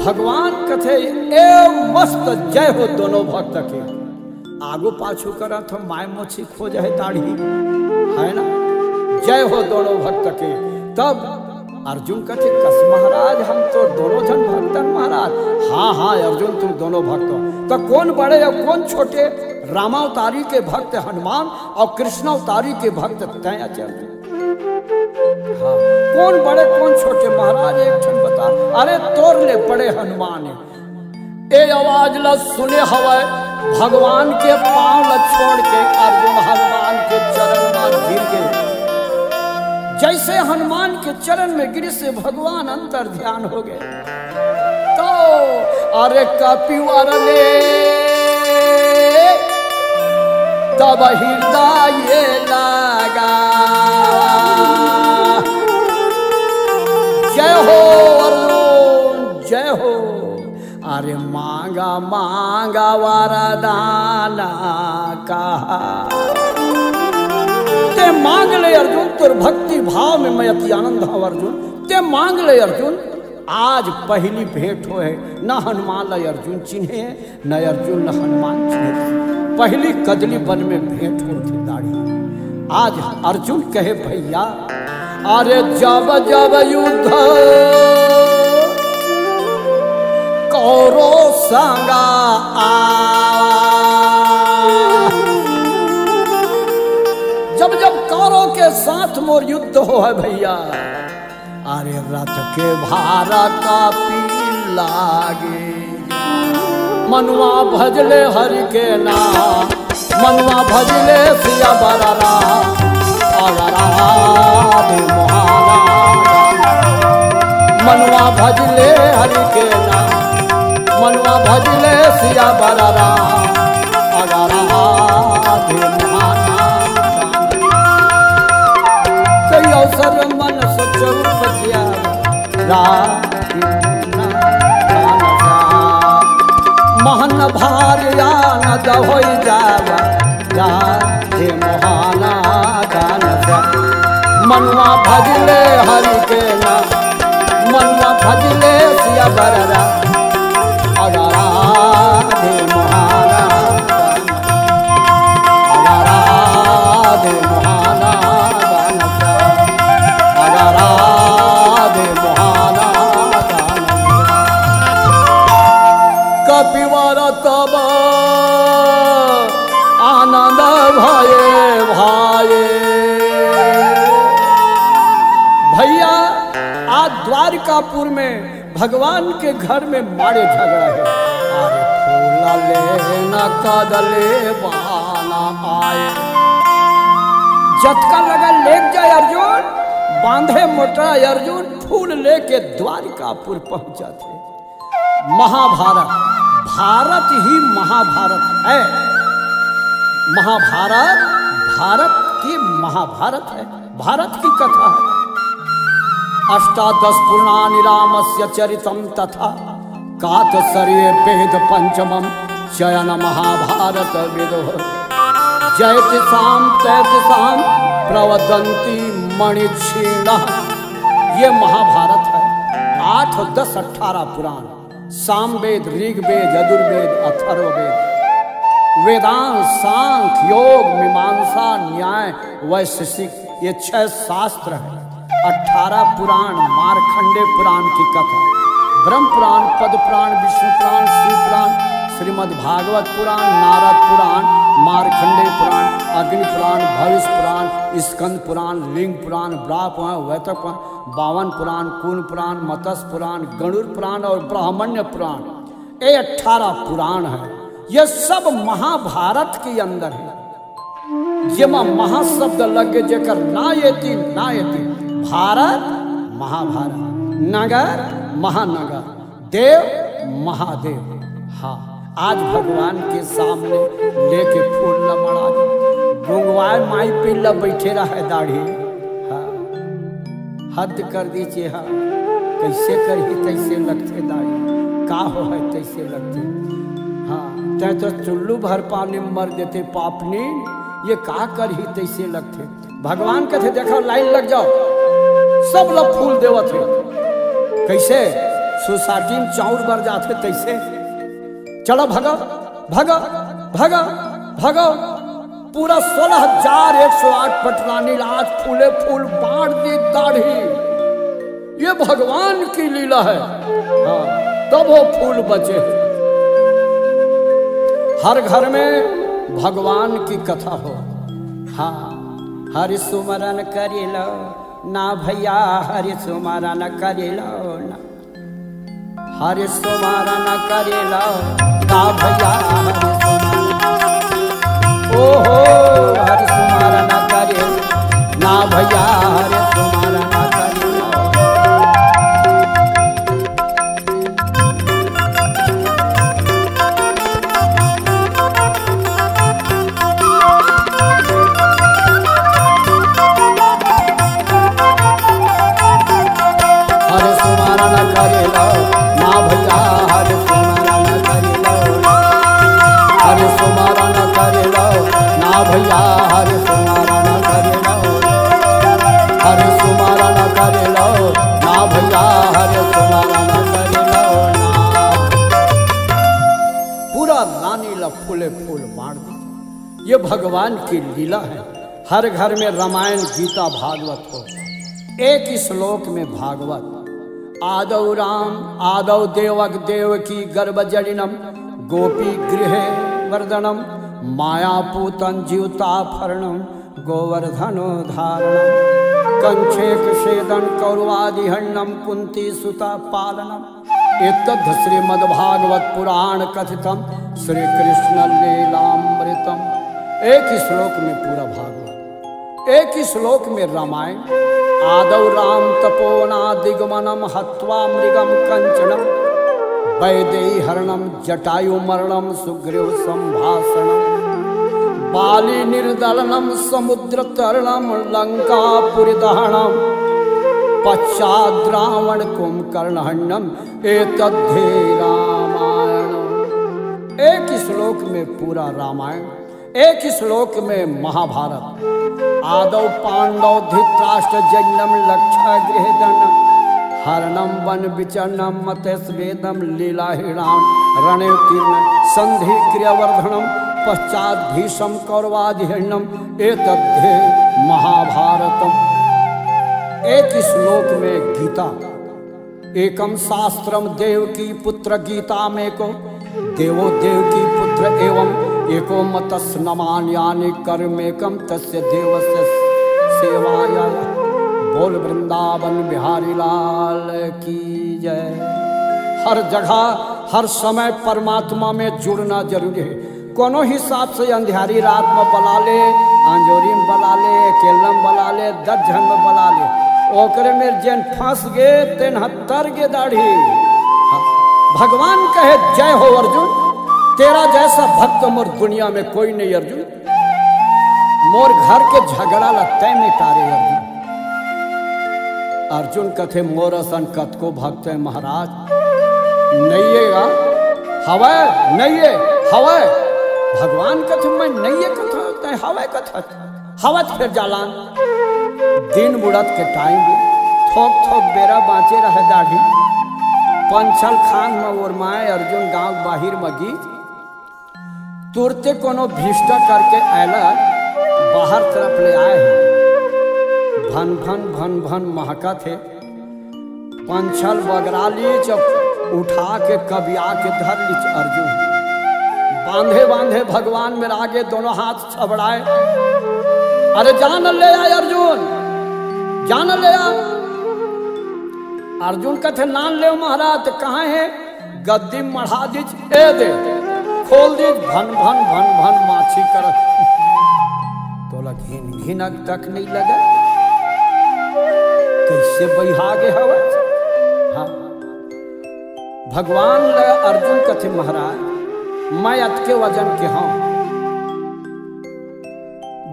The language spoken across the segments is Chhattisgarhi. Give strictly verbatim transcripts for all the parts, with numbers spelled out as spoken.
भगवान कथे, "ए मस्त, जय हो दोनों भक्त के।" आगू पाछू करत हो, माय मोछी खोज है दाढ़ी, है ना? "जय हो दोनों भक्त के।" तब अर्जुन कथे, "कस महाराज, हम तो दोनों झन भक्तन महाराज।" "हाँ, हाँ अर्जुन, तुम दोनों भक्त हो।" "तो कौन बड़े और कौन छोटे?" "रामावतारी के भक्त हनुमान और कृष्णावतारी के भक्त तैं अचल।" हाँ, कौन बड़े कौन छोटे महाराज, एक ठन बता। "अरे तोर ले बड़े हनुमान है।" ए आवाज ला सुने हवय, भगवान के पांव ला छोड़ के अर्जुन हनुमान के चरण मा गिर गे। जैसे हनुमान के चरण में गिरे से भगवान अंतर ध्यान हो गए। तो अरे कपिवर ले तब हृदय लगा। जय हो अर्जुन, जय हो। अरे मांगा मांगा वरदान कहा। ते मांग ले अर्जुन, तोर भक्ति भाव में मैं अति आनंद हूँ अर्जुन। ते मांग ले अर्जुन, आज पहली भेंट होय है, न हनुमान ला अर्जुन चिन्हे, न अर्जुन ला हनुमान चिन्हे। पहली कदली वन में भेंट होय थे दाढ़ी। आज अर्जुन कहे, "भैया, अरे जब जब युद्ध कौरव संगा आ, जब जब कौरव के साथ मोर युद्ध होय है भैया, अरे रथ के भारा कापी लागे।" मनुआ भजले हरि के नाम, मनुआ भजले सिया बररा, अगरा दे मोहाना। मनुआ भजले हरि के नाम, मनुआ भजले सिया बररा, अगरा दे मोहाना। कई अवसर मन सोचो बचिया, रा-, महन भार आनंद होई जावा, राधे मोहाना गान सा। मनुआ भजले हरि के नाम, मनुआ भजले सिया बररा, अगरा दे मोहाना गान, अगरा दे मोहाना गान सा, अगरा दे मोहाना गान सा। कपिवर तब आनंद भये भाये। भैया, आज द्वारिकापुर में भगवान के घर में मारे झगड़ा है। अरे फूल लेना कदले बहाना आए। जतका लगा लेके जाए अर्जुन, बांधे मोटरा अर्जुन, फूल लेके द्वारिकापुर पहुंचा थे। महाभारत, भारत ही महाभारत है। महाभारत भारत की महाभारत है, भारत की कथा है। अष्टादश पुराणानि रामस्य चरितं तथा, कात्सर्ये वेद पंचमम चयन महाभारत विदुः। जयति साम तैति साम प्रवदंती मणिक्षीण। ये महाभारत है, आठ, दस, अठारह पुराण, सामवेद, ऋग्वेद, यजुर्वेद, अथर्ववेद, वेदांत, सांख्य, योग, मीमांसा, न्याय, वैशेषिक, ये छह शास्त्र हैं। अठारह पुराण, मार्कंडे पुराण की कथा, ब्रह्म पुराण, पद्म पुराण, विष्णु पुराण, शिव पुराण, श्रीमद् भागवत पुराण, नारद पुराण, मार्कंडे पुराण, अग्नि पुराण, भविष्य पुराण, स्कंद पुराण, लिंग पुराण, ब्राह पुराण, वैतक पुराण, बावन पुराण, कुंभ पुराण, मत्स्य पुराण, गरुड़ पुराण और ब्राह्मण्य पुराण, ये अठारह पुराण है। ये सब महाभारत के अंदर है। जेमा महाशब्द लग गे, जेकर ना एती, ना एती। भारत, महाभारत, नगर, महानगर, देव, महादेव। हाँ, आज भगवान के सामने लेके फूल ल मड़ा दे। गुंगवाए माई पीला बैठे रहे दाढ़ी। हाँ, हद कर दीजिए। हाँ, कैसे करही तैसे लगथे दाढ़ी, का हो है तैसे लगथे। हाँ, तै तो चुल्लू भर पानी मर देते पापनी, ये का करही तैसे लगथे। भगवान कथे, "देखो, लाइन लग जाओ।" सब लोग फूल देवत हे। कैसे? सोसाइटी में चाउर बर जाथे तैसे। चलो भगा, भगा, भगा, भगा। पूरा सोलह हजार एक सौ आठ पटरानी ला आज फूले फूल बांट दी दाढ़ी। ये भगवान की लीला है। हाँ, तब वो फूल बचे। हर घर में भगवान की कथा हो। हाँ, हरि सुमरन करिलो ना भैया, हरि सुमरन करिलो ना। हरि सुमरन करिलो ना भैया, हरि सुमरन। ओहो, हरि सुमरन करिलो ना भैया, हरि सुमरन करिलो। हरि सुमरन करिलो ना भैया, हरि सुमरन करिलो ना। हरि सुमरन करिलो ना भैया, हरि सुमरन करिलो। हरि सुमरन करिलो ना भैया, हरि सुमरन करिलो ना। पूरा रानी ला फूले फूल बांट दी। ये भगवान की लीला है। हर घर में रामायण, गीता, भागवत हो, एक ही श्लोक में भागवत। आदौ राम आदौ देवक देवकी गर्भ जडिनम, गोपी गृहे वर्धनम, मायापूतन जीवतापहरणम, गोवर्धनो धारणम, कंचेक छेदन कौरवादिहरणम, कुंती सुता पालनम। एतद् श्रीमद्भागवत पुराण कथितम श्री कृष्ण लीलामृतम। एक ही श्लोक में पूरा भागवत, एक ही श्लोक में रामायण। आदौ राम तपोवनादिगमनम हत्वा मृगम कंचनम, वैदेही हरणम जटायु मरणम सुग्रीव संभाषणम, बाली निर्दलनम समुद्र तरणम लंकापुरी दहनम, पश्चाद् रावण कुंभकर्ण हननम एतद्धे रामायणम। एक ही श्लोक में पूरा रामायण, एक ही श्लोक में महाभारत। आदौ पांडव धृतराष्ट्र जन्म लक्षा गृहदन, हरणम वन विचरणम मतेस्वेदम लीला हृणाम, रणे तीर्ण संधि क्रियावर्धनम, पश्चात भीषम कौरवादिहरणम एतद्धे महाभारतम। एक ही श्लोक में गीता। एकम शास्त्रम देवकी पुत्र गीता में को, देवो देवकी पुत्र एवम एको मतस नमान्यानि कर्मेकम तस्य देवस्य सेवाया। बोल वृंदावन बिहारी लाल की जय। हर जगह हर समय परमात्मा में जुड़ना जरूरी है। कोनो हिसाब से अंधियारी रात में बला ले, अंजोरी में बला ले, अकेला में बला ले, दस झन में बला ले, ओकरे में जेन फंस गे तेन ह तर गे दाढ़ी। हाँ, भगवान कहे, जय हो अर्जुन, तेरा जैसा भक्त मोर दुनिया में कोई नहीं अर्जुन, मोर घर के झगड़ा ला तैं मिटा रे अर्जुन। अर्जुन कथे, मोर असन कतको भक्त है महाराज, नइये गा, हवय, नइये, हवय। भगवान कथे, मैं नइये कथा, तैं हवय कथा, हवत फिर जालान। दिन बुड़त के टाइम भी थोक थोक बेरा बांचे रहे दाढ़ी। पंचल खान म ओरमाए अर्जुन गांव बाहिर म गीच। तुरते कोनो भिष्टा करके ऐला बाहर तरफ ले आए हे। भन भन भन भन महकत हे। पंचल बगरा लीच, उठा के कबिया के धर लीच अर्जुन। बांधे बांधे भगवान में रागे दोनों हाथ छबड़ाए। अरे जान ले आ अर्जुन, जान ले आ। अर्जुन कथे, नान ले महाराज, त कहाँ हे? गद्दी मढ़ा दीच, ए दे, खोल दीच, भन भन भन भन माछी करत। तोला घिन घिनक तक नहीं लगे, कैसे बइहा गे हवस? हाँ, भगवान ल अर्जुन कथे, महाराज, मैं अतके वजन के हूँ।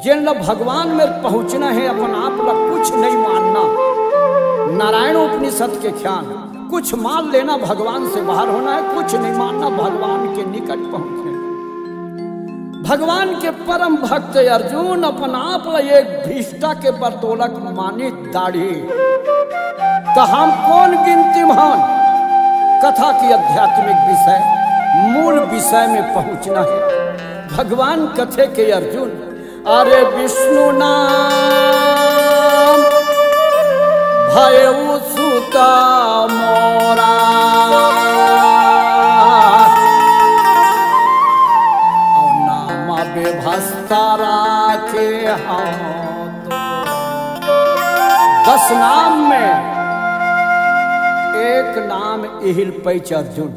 जेन ल भगवान में पहुंचना हे, अपन आप ल कुछ नहीं मानना। नारायण उपनिषद के ख्यान, कुछ मान लेना, भगवान से बाहर होना है, कुछ नहीं मानना, भगवान के निकट पहुंचना है। भगवान के परम भक्त अर्जुन अपन आप ल एक भिष्टा के बरतोलक मानित दाढ़ी, त हम कोन गिनती म हन? कथा के आध्यात्मिक विषय, मूल विषय में पहुंचना है। भगवान कथे के अर्जुन, अरे विष्णु नाम भयउ सुत मोरा, अउ नाम बेभस्ता राखे हव। दस नाम में एक नाम इहिल पैच अर्जुन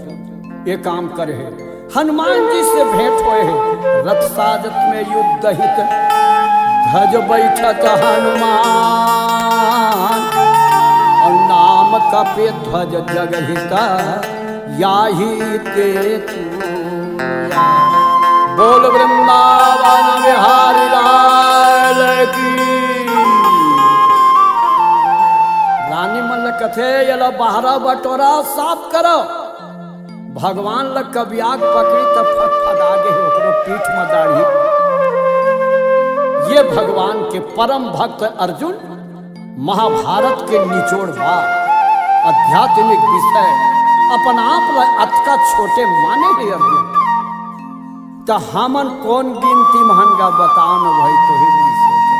ये काम करे हे। हनुमान जी से भेंट होए हे। रथ साजत में युद्ध हित, ध्वज बैठत हनुमान, अउ नाम कपि ध्वज जग हित, याहि ते तू। बोल वृंदावन बिहारी लाल की। रानी मन ल कथे, "एला बाहरा बटोरा साफ करो।" भगवान ल कबियाग पकड़ी त फटफटा गे हे ओकरो पीठ म दाढ़ी। ये भगवान के परम भक्त अर्जुन महाभारत के निचोड़ बा, आध्यात्मिक विषय अपन आप ल अतका छोटे माने हे अर्जुन। त हमन कोन गिनती म हन गा बताओ न भाई, तोही मन सोचो।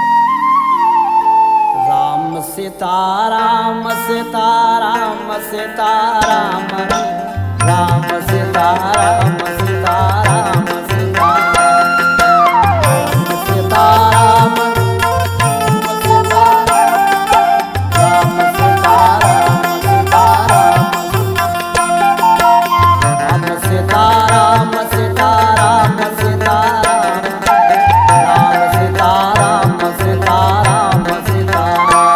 राम सीता राम सीता राम सीता राम, राम सीता राम सीता राम सीता राम, सीता राम। राम सीता राम सीता राम सीता राम। राम सीता राम सीता राम सीता राम। राम सीता राम सीता राम सीता राम।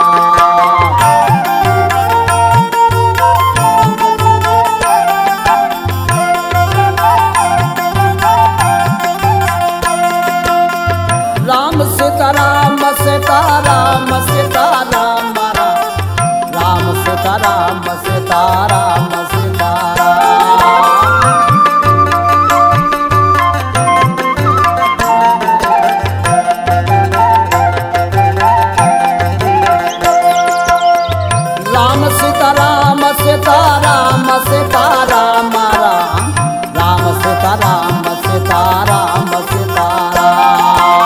राम सीता राम सीता राम सीता राम राम। राम सीता राम सीता राम सीता राम। राम सीता राम सीता राम सीता राम राम। राम सीता राम सीता राम सीता राम।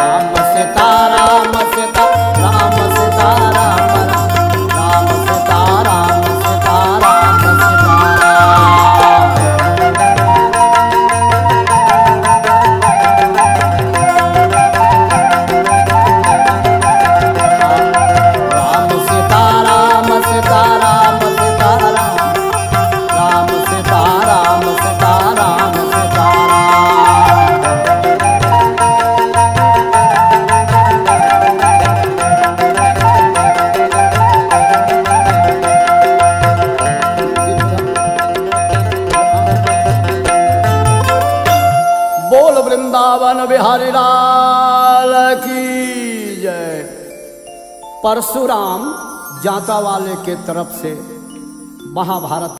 राम सीता राम सीता राम सीता राम राम। राम सीता राम सीता राम सीता राम। राम सीता राम सीता राम सीता राम। राम सीता राम सीता राम सीता राम। बोल वृंदावन बिहारी लाल की जय। परशुराम जांता वाले के तरफ से महाभारत